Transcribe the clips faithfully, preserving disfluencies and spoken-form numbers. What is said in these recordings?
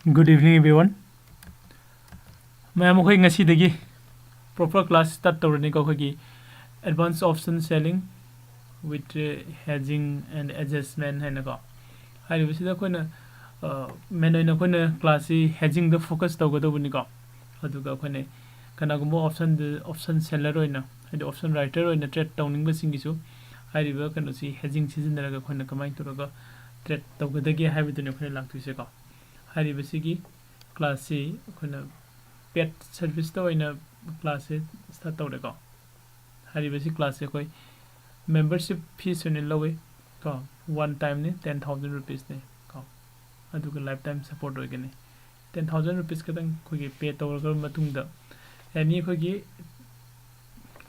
Good evening, everyone. ꯃꯌꯥꯝ, ꯑꯩꯈꯣꯏ ꯉꯁꯤꯗꯒꯤ proper class start ꯇꯧꯔꯅꯤꯀꯣ, ꯑꯩꯈꯣꯏꯒꯤ Advanced Option Selling with Hedging and Adjustment ꯍꯥꯏꯅꯀꯣ꯫ ꯍꯥꯏꯔꯤꯕꯁꯤꯗ ꯑꯩꯈꯣꯏꯅ, ꯑ, main ꯑꯣꯏꯅ ꯑꯩꯈꯣꯏꯅ classꯁꯤ hedgingꯗ focus ꯇꯧꯒꯗꯧꯕꯅꯤꯀꯣ꯫ ꯑꯗꯨꯒ ꯑꯩꯈꯣꯏꯅ ꯀꯅꯥꯒꯨꯝꯕ optionꯗ, option seller ꯑꯣꯏꯅ, ꯍꯥꯏꯗꯤ option writer ꯑꯣꯏꯅ trade ꯇꯧꯅꯤꯡꯕꯁꯤꯡꯒꯤꯁꯨ ꯍꯥꯏꯔꯤꯕ ꯀꯩꯅꯣꯁꯤ hedging ꯁꯤꯖꯤꯟꯅꯔꯒ ꯑꯩꯈꯣꯏꯅ ꯀꯃꯥꯏꯅ ꯇꯧꯔꯒ trade ꯇꯧꯒꯗꯒꯦ ꯍꯥꯏꯕꯗꯨꯅꯤ ꯑꯩꯈꯣꯏꯅ ꯂꯥꯛꯇꯣꯏꯁꯦꯀꯣ꯫ ꯍꯥꯏꯔꯤꯕꯁꯤꯒꯤ classꯁꯤ ꯑꯩꯈꯣꯏꯅ paid serviceꯇ ꯑꯣꯏꯅ classꯁꯦ start ꯇꯧꯔꯦꯀꯣ꯫ ꯍꯥꯏꯔꯤꯕꯁꯤ classꯁꯦ ꯑꯩꯈꯣꯏ membership fees ꯑꯣꯏꯅ ꯂꯧꯋꯤ ꯀꯣ꯫ One timeꯅꯤ, ten thousand rupeesꯅꯤ ꯀꯣ꯫ ꯑꯗꯨꯒ lifetime support ꯑꯣꯏꯒꯅꯤ꯫ Ten thousand rupees ꯈꯛꯇꯪ ꯑꯩꯈꯣꯏꯒꯤ pay ꯇꯧꯔꯕ ꯃꯇꯨꯡꯗ, any ꯑꯩꯈꯣꯏꯒꯤ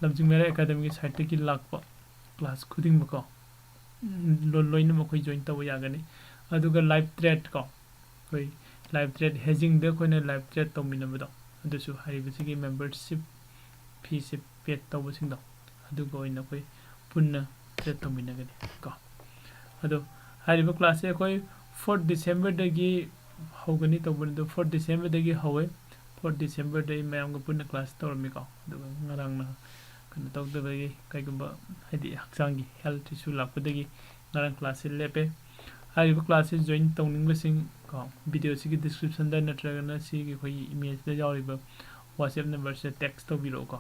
ꯂꯝꯖꯤꯡ ꯃꯩꯔꯥ academyꯒꯤ siteꯇꯒꯤ ꯂꯥꯛꯄ class ꯈꯨꯗꯤꯡꯃꯛꯀꯣ, ꯎꯝ, ꯂꯣ-, ꯂꯣꯏꯅꯃꯛ ꯑꯩꯈꯣꯏ join ꯇꯧꯕ ꯌꯥꯒꯅꯤ꯫ ꯑꯗꯨꯒ live trade ꯀꯣ, ꯑꯩꯈꯣꯏ live trade hedgingꯗ ꯑꯩꯈꯣꯏꯅ live trade ꯇꯧꯃꯤꯟꯅꯕꯗꯣ, ꯑꯗꯨꯁꯨ ꯍꯥꯏꯔꯤꯕꯁꯤꯒꯤ membership feeꯁꯦ paid ꯇꯧꯕꯁꯤꯡꯗꯣ, ꯑꯗꯨꯒ ꯑꯣꯏꯅ ꯑꯩꯈꯣꯏ ꯄꯨꯟꯅ trade ꯇꯧꯃꯤꯟꯅꯒꯅꯤ ꯀꯣ꯫ ꯑꯗꯣ ꯍꯥꯏꯔꯤꯕ classꯁꯦ ꯑꯩꯈꯣꯏ fourth Decemberꯗꯒꯤ ꯍꯧꯒꯅꯤ ꯇꯧꯕꯅꯤ, ꯑꯗꯣ fourth Decemberꯗꯒꯤ ꯍꯧꯋꯦ꯫ Fourth Decemberꯗ ꯑꯩ ꯃꯌꯥꯝꯒ ꯄꯨꯟꯅ class ꯇꯧꯔꯝꯃꯤꯀꯣ꯫ ꯑꯗꯨꯒ ꯉꯔꯥꯡꯅ ꯀꯩꯅꯣ ꯇꯧꯗꯕꯒꯤ, ꯀꯩꯒꯨꯝꯕ ꯍꯥꯏꯗꯤ ꯍꯛꯆꯥꯡꯒꯤ health issue ꯂꯥꯛꯄꯗꯒꯤ ꯉꯔꯥꯡ classꯁꯦ ꯂꯦꯞꯄꯦ꯫ ꯍꯥꯏꯔꯤꯕ classꯁꯦ join ꯇꯧꯅꯤꯡꯕꯁꯤꯡ ꯀꯣ, videoꯁꯤꯒꯤ descriptionꯗ ꯅꯠꯇ꯭ꯔꯒꯅ ꯁꯤꯒꯤ ꯑꯩꯈꯣꯏꯒꯤ imageꯇ ꯌꯥꯎꯔꯤꯕ WhatsApp numberꯁꯤꯗ text ꯇꯧꯕꯤꯔꯛꯎꯀꯣ꯫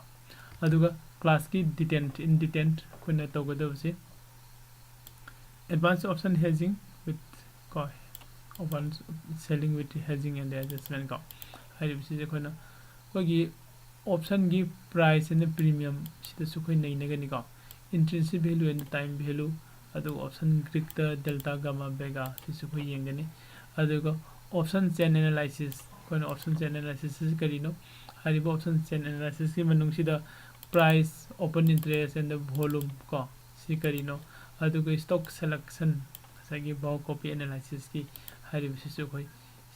ꯑꯗꯨꯒ classꯀꯤ detail, in detail ꯑꯩꯈꯣꯏꯅ ꯇꯧꯒꯗꯕꯁꯦ Advanced Option Hedging with ꯀꯣ, Advanced Selling with Hedging and Adjustment ꯀꯣ꯫ ꯍꯥꯏꯔꯤꯕꯁꯤꯁꯦ ꯑꯩꯈꯣꯏꯅ ꯑꯩꯈꯣꯏꯒꯤ optionꯒꯤ price and premium ꯁꯤꯗꯁꯨ ꯑꯩꯈꯣꯏ ꯅꯩꯅꯒꯅꯤꯀꯣ꯫ Intrinsic value and time value, ꯑꯗꯨꯒ option Greekꯇ delta, gamma, vega ꯁꯤꯁꯨ ꯑꯩꯈꯣꯏ ꯌꯦꯡꯒꯅꯤ꯫ ꯑꯗꯨꯒ option chain analysis, ꯑꯩꯈꯣꯏꯅ option chain analysis ꯁꯤ ꯀꯔꯤꯅꯣ? ꯍꯥꯏꯔꯤꯕ option chain analysisꯀꯤ ꯃꯅꯨꯡꯁꯤꯗ price, open interest and volume ꯀꯣ, ꯁꯤ ꯀꯔꯤꯅꯣ? ꯑꯗꯨꯒ stock selection, ꯉꯁꯥꯏꯒꯤ Bauer copy analysisꯀꯤ ꯍꯥꯏꯔꯤꯕꯁꯤꯁꯨ ꯑꯩꯈꯣꯏ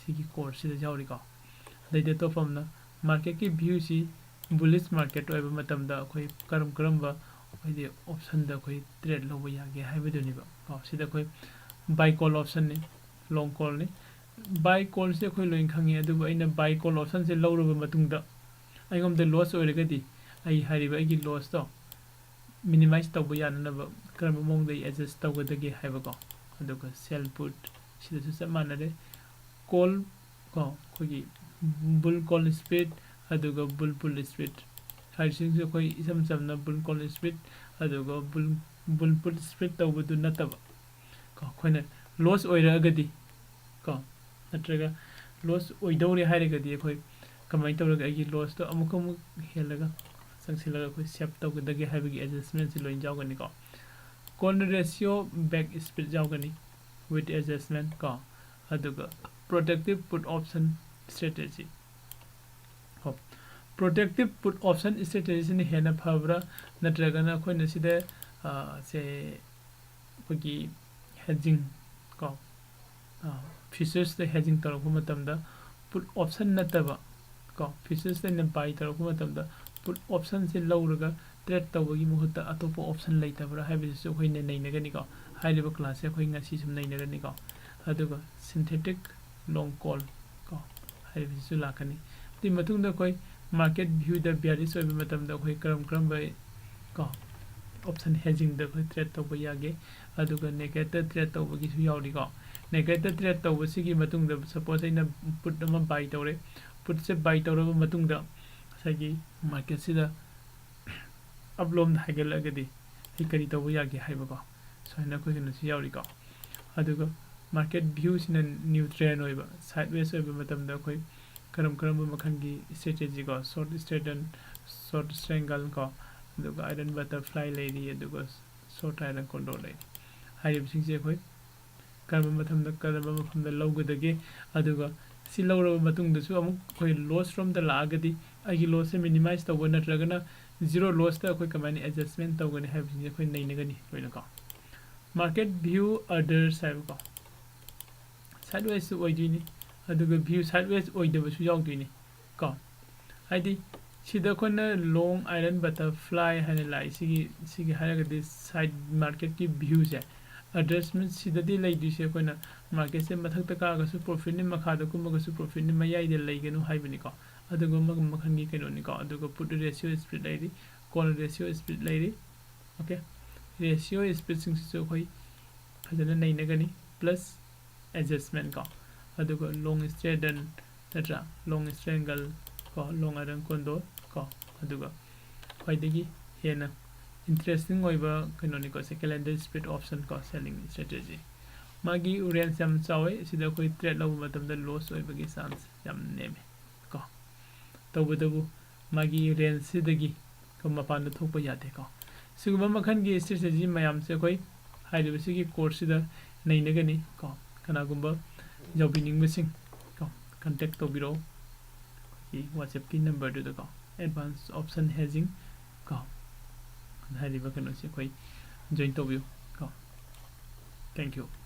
ꯁꯤꯒꯤ courseꯁꯤꯗ ꯌꯥꯎꯔꯤꯀꯣ꯫ ꯑꯗꯩꯗꯤ ꯑꯇꯣꯞꯄ ꯑꯃꯅ marketꯀꯤ viewꯁꯤ bullish market ꯑꯣꯏꯕ ꯃꯇꯝꯗ ꯑꯩꯈꯣꯏ ꯀꯔꯝ ꯀꯔꯝꯕ, ꯍꯥꯏꯗꯤ, optionꯗ ꯑꯩꯈꯣꯏ trade ꯂꯧꯕ ꯌꯥꯒꯦ ꯍꯥꯏꯕꯗꯨꯅꯦꯕ ꯀꯣ꯫ ꯁꯤꯗ ꯑꯩꯈꯣꯏ buy call optionꯅꯤ, long callꯅꯤ, Buy callꯁꯦ ꯑꯩꯈꯣꯏ ꯂꯣꯏꯅ ꯈꯪꯉꯤ, ꯑꯗꯨꯕꯨ ꯑꯩꯅ buy call optionꯁꯦ ꯂꯧꯔꯕ ꯃꯇꯨꯡꯗ ꯑꯩꯉꯣꯟꯗ loss ꯑꯣꯏꯔꯒꯗꯤ ꯑꯩ ꯍꯥꯏꯔꯤꯕ ꯑꯩꯒꯤ lossꯇꯣ minimize ꯇꯧꯕ ꯌꯥꯅꯅꯕ ꯀꯔꯝꯕ ꯃꯑꯣꯡꯗ ꯑꯩ adjust ꯇꯧꯒꯗꯒꯦ ꯍꯥꯏꯕꯀꯣ꯫ ꯑꯗꯨꯒ sell put ꯁꯤꯗꯁꯨ ꯆꯞ ꯃꯥꯟꯅꯔꯦ꯫ Call ꯀꯣ ꯑꯩꯈꯣꯏꯒꯤ bull call spread ꯑꯗꯨꯒ bull put spread ꯍꯥꯏꯔꯤꯁꯤꯡꯁꯦ ꯑꯩꯈꯣꯏ ꯏꯆꯝ ꯆꯝꯅ bull call spread ꯑꯗꯨꯒ bull bull put spread ꯇꯧꯕꯗꯨ ꯅꯠꯇꯕ ꯀꯣ ꯑꯩꯈꯣꯏꯅ loss ꯑꯣꯏꯔꯛꯑꯒꯗꯤ ꯀꯣ ꯅꯠꯇ꯭ꯔꯒ loss ꯑꯣꯏꯗꯧꯔꯦ ꯍꯥꯏꯔꯒꯗꯤ ꯑꯩꯈꯣꯏ ꯀꯃꯥꯏꯅ ꯇꯧꯔꯒ ꯑꯩꯒꯤ lossꯇꯣ ꯑꯃꯨꯛꯀ ꯑꯃꯨꯛ ꯍꯦꯜꯂꯒ ꯆꯪꯁꯤꯜꯂꯒ ꯑꯩꯈꯣꯏ save ꯇꯧꯒꯗꯒꯦ ꯍꯥꯏꯕꯒꯤ adjustmentꯁꯤ ꯂꯣꯏꯅ ꯌꯥꯎꯒꯅꯤꯀꯣ꯫ Call ratio back spread ꯌꯥꯎꯒꯅꯤ with adjustment ꯀꯣ꯫ ꯑꯗꯨꯒ protective put option strategy ꯀꯣ꯫ Protective put option strategyꯁꯤꯅ ꯍꯦꯟꯅ ꯐꯕ꯭ꯔꯥ, ꯅꯠꯇ꯭ꯔꯒꯅ ꯑꯩꯈꯣꯏꯅ ꯁꯤꯗ ꯁꯦ ꯑꯩꯈꯣꯏꯒꯤ hedging ꯀꯣ futuresꯇ hedging ꯇꯧꯔꯛꯄ ꯃꯇꯝꯗ put option ꯅꯠꯇꯕ ꯀꯣ futuresꯇ ꯑꯩꯅ buy ꯇꯧꯔꯛꯄ ꯃꯇꯝꯗ put optionꯁꯦ ꯂꯧꯔꯒ trade ꯇꯧꯕꯒꯤ ꯃꯍꯨꯠꯇ ꯑꯇꯣꯞꯄ option ꯂꯩꯇꯕ꯭ꯔꯥ ꯍꯥꯏꯕꯁꯤꯁꯨ ꯑꯩꯈꯣꯏꯅ ꯅꯩꯅꯒꯅꯤꯀꯣ꯫ ꯍꯥꯏꯔꯤꯕ classꯁꯦ ꯑꯩꯈꯣꯏ ꯉꯁꯤ ꯁꯨꯝ ꯅꯩꯅꯒꯅꯤꯀꯣ꯫ ꯑꯗꯨꯒ synthetic long call ꯀꯣ ꯍꯥꯏꯔꯤꯕꯁꯤꯁꯨ ꯂꯥꯛꯀꯅꯤ꯫ ꯑꯗꯨꯒꯤ ꯃꯇꯨꯡꯗ ꯑꯩꯈꯣꯏ market viewꯗ bearish ꯑꯣꯏꯕ ꯃꯇꯝꯗ ꯑꯩꯈꯣꯏ ꯀꯔꯝ ꯀꯔꯝꯕ ꯀꯣ option hedgingꯗ ꯑꯩꯈꯣꯏ trade ꯇꯧꯕ ꯌꯥꯒꯦ꯫ ꯑꯗꯨꯒ nakedꯇ trade ꯇꯧꯕꯒꯤꯁꯨ ꯌꯥꯎꯔꯤꯀꯣ꯫ Nakedꯇ trade ꯇꯧꯕꯁꯤꯒꯤ ꯃꯇꯨꯡꯗ suppose ꯑꯩꯅ put ꯑꯃ buy ꯇꯧꯔꯦ꯫ Putꯁꯦ buy ꯇꯧꯔꯕ ꯃꯇꯨꯡꯗ ꯉꯁꯥꯏꯒꯤ marketꯁꯤꯗ upꯂꯣꯝꯗ ꯍꯥꯏꯒꯠꯂꯛꯑꯒꯗꯤ ꯑꯩ ꯀꯔꯤ ꯇꯧꯕ ꯌꯥꯒꯦ ꯍꯥꯏꯕꯀꯣ꯫ ꯁꯨꯃꯥꯏꯅ ꯑꯩꯈꯣꯏ ꯀꯩꯅꯣꯁꯤ ꯌꯥꯎꯔꯤꯀꯣ꯫ ꯑꯗꯨꯒ market viewꯁꯤꯅ neutral ꯑꯣꯏꯕ sideways ꯑꯣꯏꯕ ꯃꯇꯝꯗ ꯑꯩꯈꯣꯏ ꯀꯔꯝ ꯀꯔꯝꯕ ꯃꯈꯜꯒꯤ strategy ꯀꯣ short straight and short triangle ꯀꯣ ꯑꯗꯨꯒ iron butterfly ꯂꯩꯔꯤ ꯑꯗꯨꯒ short triangle condor ꯂꯩꯔꯤ꯫ ꯍꯥꯏꯔꯤꯕꯁꯤꯡꯁꯦ ꯑꯩꯈꯣꯏ ꯀꯔꯝꯕ ꯃꯇꯝꯗ ꯀꯔꯝꯕ ꯃꯐꯝꯗ ꯂꯧꯒꯗꯒꯦ ꯑꯗꯨꯒ ꯁꯤ ꯂꯧꯔꯕ ꯃꯇꯨꯡꯗꯁꯨ ꯑꯃꯨꯛ ꯑꯩꯈꯣꯏ loss ꯔꯣꯝꯗ ꯂꯥꯛꯑꯒꯗꯤ ꯑꯩꯒꯤ lossꯁꯦ minimize ꯇꯧꯕ ꯅꯠꯇ꯭ꯔꯒꯅ zero lossꯇ ꯑꯩꯈꯣꯏ ꯀꯃꯥꯏꯅ adjustment ꯇꯧꯒꯅꯤ ꯍꯥꯏꯕꯁꯤꯡꯁꯦ ꯑꯩꯈꯣꯏ ꯅꯩꯅꯒꯅꯤ ꯂꯣꯏꯅꯀꯣ꯫ Market view others ꯍꯥꯏꯕꯀꯣ sidewaysꯁꯨ ꯑꯣꯏꯗꯣꯏꯅꯤ ꯑꯗꯨꯒ view sideways ꯑꯣꯏꯗꯕꯁꯨ ꯌꯥꯎꯗꯣꯏꯅꯤ ꯀꯣ꯫ ꯍꯥꯏꯗꯤ ꯁꯤꯗ ꯑꯩꯈꯣꯏꯅ long iron butterfly ꯍꯥꯏꯅ ꯂꯥꯛꯏ ꯁꯤꯒꯤ ꯁꯤꯒꯤ ꯍꯥꯏꯔꯒꯗꯤ side marketꯀꯤ viewꯁꯦ ꯑꯦꯗꯖꯁꯃꯦꯟꯁꯤꯗꯗꯤ ꯂꯩꯗꯣꯏꯁꯦ ꯑꯩꯈꯣꯏꯅ ꯃꯥꯔꯀꯦꯠꯁꯦ ꯃꯊꯛꯇ ꯀꯥꯔꯒꯁꯨ ꯄ꯭ꯔꯣꯐꯤꯠꯅꯤ, ꯃꯈꯥꯗ ꯀꯨꯝꯃꯒꯁꯨ ꯄ꯭ꯔꯣꯐꯤꯠꯅꯤ, ꯃꯌꯥꯏꯗ ꯂꯩꯒꯅꯨ ꯍꯥꯏꯕꯅꯤꯀꯣ꯫ ꯑꯗꯨꯒꯨꯝꯕ ꯃꯈꯜꯒꯤ ꯀꯩꯅꯣꯅꯤꯀꯣ꯫ ꯑꯗꯨꯒ ꯄꯨꯠ ꯔꯦꯁꯤꯑꯣ ꯁ꯭ꯄ꯭ꯂꯤꯠ ꯂꯩꯔꯤ, ꯀꯣꯜ ꯔꯦꯁꯤꯑꯣ ꯁ꯭ꯄ꯭ꯂꯤꯠ ꯂꯩꯔꯤ꯫ ꯑꯣꯀꯦ, ꯔꯦꯁꯤꯑꯣ ꯁ꯭ꯄ꯭ꯂꯤꯠꯁꯤꯡꯁꯤꯁꯨ ꯑꯩꯈꯣꯏ ꯐꯖꯅ ꯅꯩꯅꯒꯅꯤ, ꯄ꯭ꯂꯁ ꯑꯦꯗꯖꯁꯃꯦꯟ ꯀꯣ꯫ ꯑꯗꯨꯒ ꯂꯣꯡ ꯁ꯭ꯇ꯭ꯔꯦꯠ ꯑꯥꯏꯔꯟ ꯅꯠꯇ꯭ꯔꯥ, ꯂꯣꯡ ꯁ꯭ꯇ꯭ꯔꯦꯠ ꯑꯥꯏꯔꯟ ꯀꯣ, ꯂꯣꯡ ꯑꯥꯏꯔꯟ ꯀꯣꯟꯗꯣꯔ ꯀꯣ꯫ ꯑꯗꯨꯒ ꯈ꯭ꯋꯥꯏꯗꯒꯤ ꯍꯦꯟꯅ ꯏꯟꯇꯔꯦꯁꯇꯤꯡ ꯑꯣꯏꯕ ꯀꯩꯅꯣꯅꯤꯀꯣ ꯁꯦ, ꯀꯦꯂꯦꯟꯗꯔ ꯁ꯭ꯄ꯭ꯂꯤꯠ ꯑꯣꯞꯁꯟ ꯀꯣ, ꯁꯦꯂꯤꯡ ꯁ꯭ꯇ꯭ꯔꯦꯇꯦꯖꯤ꯫ ꯃꯥꯒꯤ ꯔꯦꯟꯖ ꯌꯥꯝ ꯆꯥꯎꯋꯦ, ꯁꯤꯗ ꯑꯩꯈꯣꯏ ꯇ꯭ꯔꯦꯠ ꯂꯧꯕ ꯃꯇꯝꯗ ꯂꯣꯁ ꯑꯣꯏꯕꯒꯤ ꯆꯥꯟꯁ ꯌꯥꯝ ꯅꯦꯝꯃꯦ ꯀꯣ꯫ ꯇꯧꯕꯇꯕꯨ ꯃꯥꯒꯤ ꯔꯦꯟꯖꯁꯤꯗꯒꯤ ꯃꯄꯥꯟꯗ ꯊꯣꯛꯄ ꯌꯥꯗꯦꯀꯣ꯫ ꯁꯤꯒꯨꯝꯕ ꯃꯈꯜꯒꯤ ꯁ꯭ꯇ꯭ꯔꯦꯇꯦꯖꯤ ꯃꯌꯥꯝꯁꯦ ꯑꯩꯈꯣꯏ ꯍꯥꯏꯔꯤꯕꯁꯤꯒꯤ ꯀꯣꯔꯁꯁꯤꯗ ꯅꯩꯅꯒꯅꯤ ꯀꯣ꯫ ꯀꯅꯥꯒꯨꯝꯕ ꯌꯥꯎꯕꯤꯅꯤꯡꯕꯁꯤꯡ ꯀꯣ, ꯀꯟꯇꯦꯛ ꯇꯧꯕꯤꯔꯛꯑꯣ ꯑꯩꯈꯣꯏꯒꯤ ꯋꯥꯆꯦꯞꯀꯤ ꯅꯝꯕꯔꯗꯨꯗꯀꯣ, ꯑꯦꯗꯚꯥꯟꯁ ꯑꯣꯞꯁꯟ ꯍꯦꯖꯤꯡ ꯀꯣ ꯍꯥꯏꯔꯤꯕ ꯀꯩꯅꯣꯁꯦ ꯑꯩꯈꯣꯏ ꯖꯣꯏꯟ ꯇꯧꯕꯤꯌꯨ ꯀꯣ꯫ Thank you꯫